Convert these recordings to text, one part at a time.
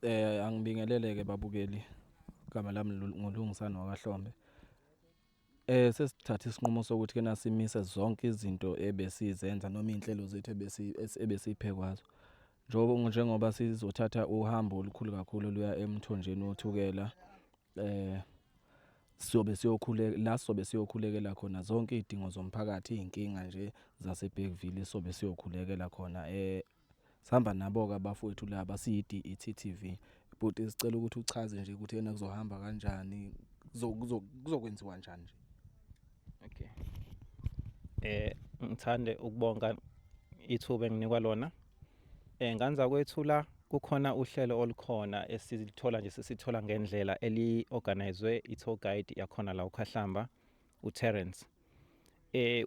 Angibingelele-ke babukeli, igama lami nguLungisani wakaHlombe. Sesithathe isinqumo sokuthi kena simise zonke izinto ebesizenza noma izinhlelo zethu ebesiphe kwazo. Njengoba sizothatha uhambo olukhulu kakhulu oluya emthonjeni woThukela, siyobe siyokhuleka la, sizobe siyokhulekela khona zonke izidingo zomphakathi, izinkinga nje zaseBergville sobe siyokhulekela khona. Sihamba nabo-ke abafowethu laba siyi-DET TV. Bhuti, sicela ukuthi uchaze nje ukuthi yena kuzohamba kanjani, kuzokwenziwa njani nje. Okay. Ngithande ukubonga ithuba enginikwa lona. Nganza kwethula kukhona uhlelo olukhona esilithola nje, sisithola ngendlela eli-organizwe i-tour guide yakhona la uKhahlamba, uTerence.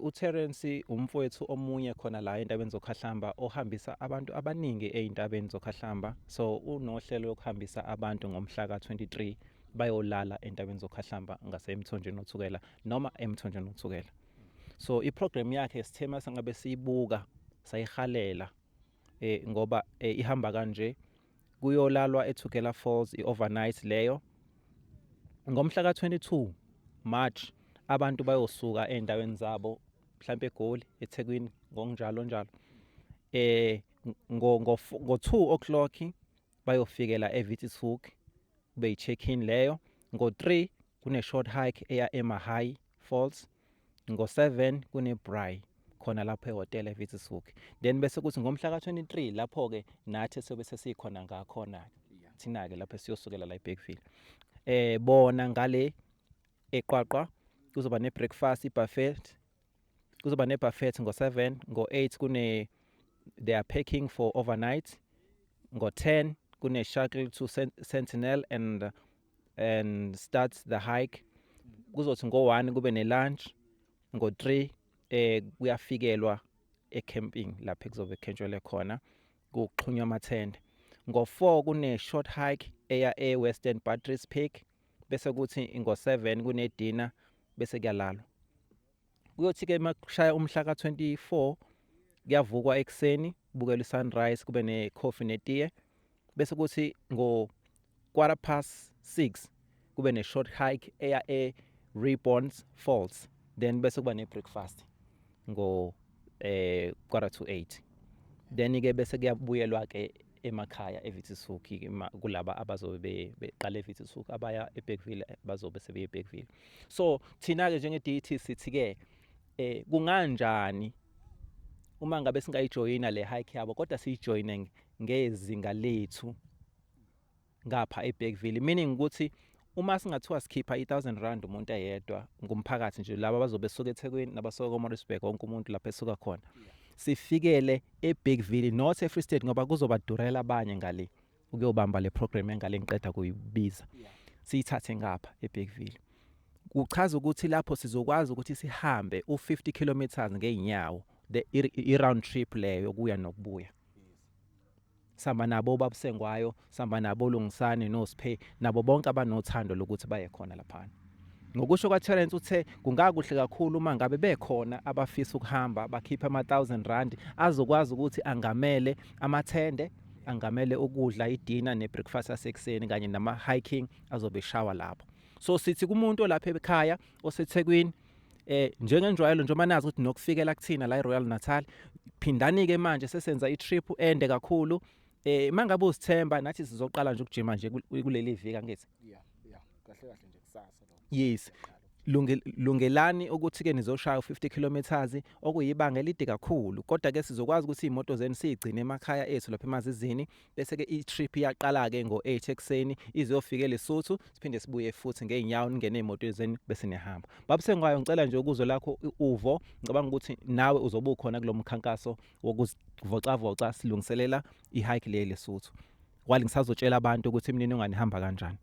UTerence umfowethu omunye khona la entabeni zoKhahlamba ohambisa abantu abaningi ezintabeni zoKhahlamba. So unohlelo lokuhambisa abantu ngomhla ka-23 bayolala entabeni zoKhahlamba ngasemthonjeni oThukela noma emthonjeni oThukela. So iprogram yakhe sithe masingabe siyibuka sayihalela, ngoba ihamba kanje: kuyolalwa eTugela Falls, i-overnight leyo. Ngomhla ka-22 March abantu bayosuka ey'ndaweni zabo, mhlampe eGoli, eThekwini, ngokunjalo njalo. Ngo 2 o'clock bayofikela eWitzieshoek, kube yi-check-in leyo. Ngo-3 kune-short hike eya eMahai Falls. Ngo-7 kune-braai khona lapho ehhotela eWitzieshoek. Then bese kuthi ngomhla ka-23 lapho-ke nathi sobe sesikhona ngakhona-ke thina-ke lapho esiyosukela la eBergville. Bona ngale eQwaqwa kuzoba ne-breakfast, i-buffet, kuzoba ne-buffet ngo-7. Ngo-8 kune they are packing for overnight. Ngo-10 kune-shuttle to Sentinel and start the hike. Kuzothi ngo-1 kube ne-lunch. Ngo-3 kuyafikelwa ecamping lapho kuzobe khentshelwe khona, kuxhunywa amathende. Ngo-4 kune-short hike eya e-Western Buttress Peak, bese kuthi ngo-7 kune-dinner, bese kuyalalwa. Kuyothi-ke makushaya umhla ka-24 kuyavukwa ekuseni, kubukela i-sunrise, kube ne-coffee netiye, bese kuthi ngo 6:15 kube ne-short hike eya e-Ribbons Falls, then bese kuba ne-breakfast ngo 7:45. Then ke bese kuyabuyelwa ke emakhaya eWitzieshoek kulaba abazobe beqala eWitzieshoek, abaya eBergville bazobe sebeye eBergville. So thina ke njenge DT sithi ke kunganjani uma ngabe singayijoyina le hike yabo, kodwa siyijoyine ngezinga lethu ngapha eBergville, meaning ukuthi uma singathiwa sikhipha i-R1000 umuntu eyedwa ngumphakathi nje, laba bazobe besuka eThekwini nabasuka koMaritzburg, wonke umuntu lapha esuka khona, sifikele eBergville, not eFree State, ngoba kuzobadurela abanye ngale ukuyobamba le program engale ngiqeda kuyibiza. Siyithathe ngapha eBergville, kuchaza ukuthi lapho sizokwazi ukuthi sihambe u50 kilometers ngeenyawo, the i-round trip leyo kuya nokubuya. Sihamba nabo babusengwayo, sihamba nabo Lungisani noSiphe, nabo bonke abanothando lokuthi baye khona laphana. Ngokusho kwaTerence, uthe kungakuhle kakhulu uma ngabe bekhona abafisa ukuhamba bakhiphe ama-R1000 azokwazi ukuthi angamele amathende, angamele ukudla, idina nebreakfast yasekuseni kanye nama-hiking azobe eshawa lapho. So sithi kumuntu olapha ekhaya oseThekwini, njengenjwayelo njengoba nazi ukuthi nokufikela kuthina la eRoyal Natal, phindani ke manje sesenza itrip ende kakhulu. Mangabe uzithemba, nathi sizoqala nje ukujima nje kuleli viki, angithi? Yeah, kahle kahle nje kusasa lokho. Yes, lungelani ukuthi ke nizoshaya u50 kilometers, okuyibanga elide kakhulu, kodwa ke sizokwazi ukuthi imoto zenu sigcine emakhaya ethu lapha emazizini, bese ke i-trip iyaqala ke ngo8 ekseni, izofika eLesotho, siphinde sibuye futhi ngeenyawo, ningene ezimotweni zenu bese nihamba. Babusengwayo, ngicela nje ukuzwe lakho uvo. Ngicabanga ukuthi nawe uzobe ukhona kulo mkhankaso wokuzivocavoca silungiselela i-hike le Lesotho. Kwali ngisazotshela abantu ukuthi imininingwane ihamba kanjani.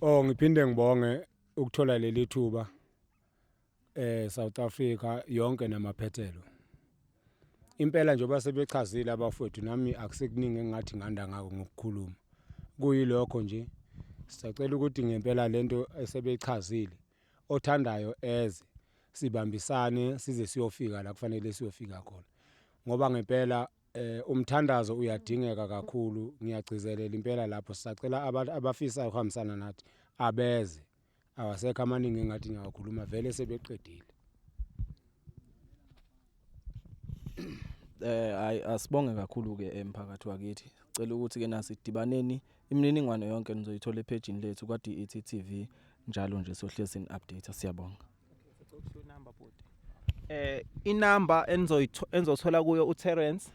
Oh, ngiphinde ngibonge ukuthola leli thuba, South Africa yonke namaphethelo. Impela njengoba sebechazile abafowethu, nami akusekuningi engathi nganda ngako ngokukhuluma. Kuyilokho nje, sisacela ukuthi ngempela lento esebechazile, othandayo eze, sibambisane size siyofika la kufanele siyofika khona. Ngoba ngempela Umthandazo uyadingeka kakhulu, ngiyagcizelela impela lapho. Sisacela abantu abafisa ukuhambisana nathi abeze. Awasekho amaningi engathi ngiyawakhuluma, vele sebeqedile. Hayi, asibonge kakhulu ke emphakathi wakithi. Cela ukuthi ke nasidibaneni, imininingwane yonke nizoyithola ephejini lethu kwa DET TV njalo nje, sohlezi ni-update. Siyabonga. Inamba enizothola kuyo uTerence,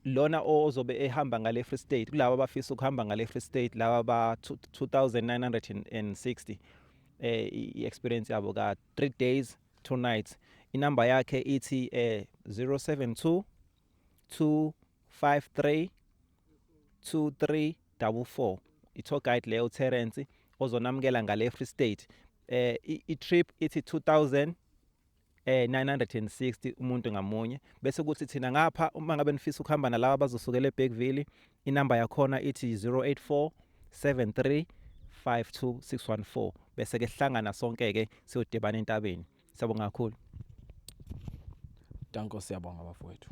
lona ozobe ehamba ngale Free State, kulabo abafisa ukuhamba ngale Free State, laba ba 2960, i-experience yabo ka 3 days 2 nights, inamba yakhe ithi 072 253 2344. I-tour guide leyo, Terence, ozonamukela ngale Free State. I-trip ithi 2000 960 umuntu ngamunye. Bese kuthi thina ngapha, uma ngabe nifisa ukuhamba nalaba abazosukela eBergville, inamba yakhona ithi 084 73 52614. Bese ke hlangana sonke ke siyodibana entabeni. Siyabonga kakhulu. Danko, siyabonga bafowethu.